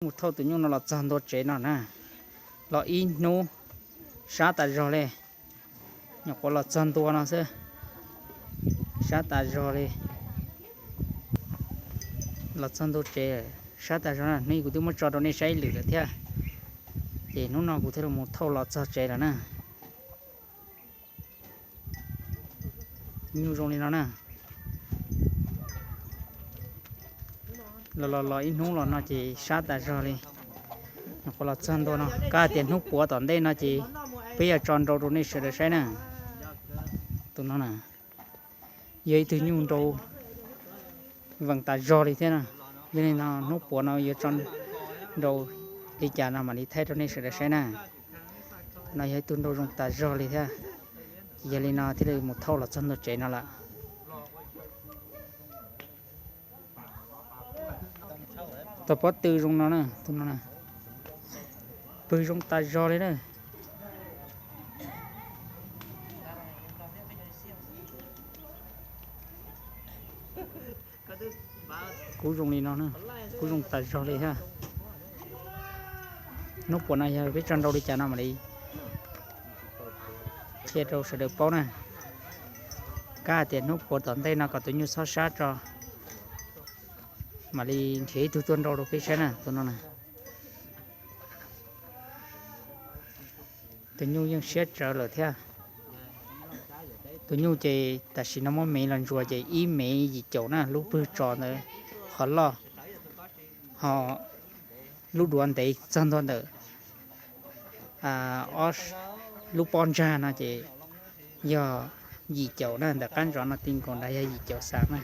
Mus thauj tus nyuj no los txog ntua tsev no na, los ib hnub sab tas zog li. Nyuam qhuav los txog ntua no xwb, sab tas zog li. Los txog ntua tsev, sab tas zog na, hnub kuv twb muab tso rau nej saib ib lwm lawm thiab. Ces hnub no kuv thiaj li mus thauj los txog tsev lawm na. Nyuj zoo li no na. Los los los ib hnub los no ces sab tas zog li. Nyuam qhuav los txog ntua no, kab tias hnub puav tom ntej no ces peb yuav tso nrau rau nej sawv daws saib na. Tus no na, yog ib tug nyuj nrau vees tas zog li thiab na. Yog li no hnub puav no yuav tso nrau li cas no mam li thaij rau nej sawv daws saib na. No yog ib tug nrau zoo tas zog li thiab. Ces yog li no thiaj li mus thauj los txog ntua tsev no lawm. Tus pob tw zoo no na, tus no na, pw zoo tas zog li na. Kub zoo li no, kub zoo tas zog li thiab. Hnub puav no yog peb tso nrau li cas no mam li qhia rau sawv daws paub na. Kab tias hnub puav tom ntej no kom tus nyuj txhob sab tso, mam li nrhiav ib tug tuaj nrau rau peb saib na, tus no na. Tus nyuj yeej siab tsawv lawm thiab. Tus nyuj ces tam sim no muab mev los ntsuas ces ib mev yim caum na, lub pwg tso ntawd qhov loj, ho lub duav ntev txog ntua ntawm lub pob ntsag no ces yog yim caum na, ntawm qab ntsos no ti nkaus ntawd yog yim caum xav na.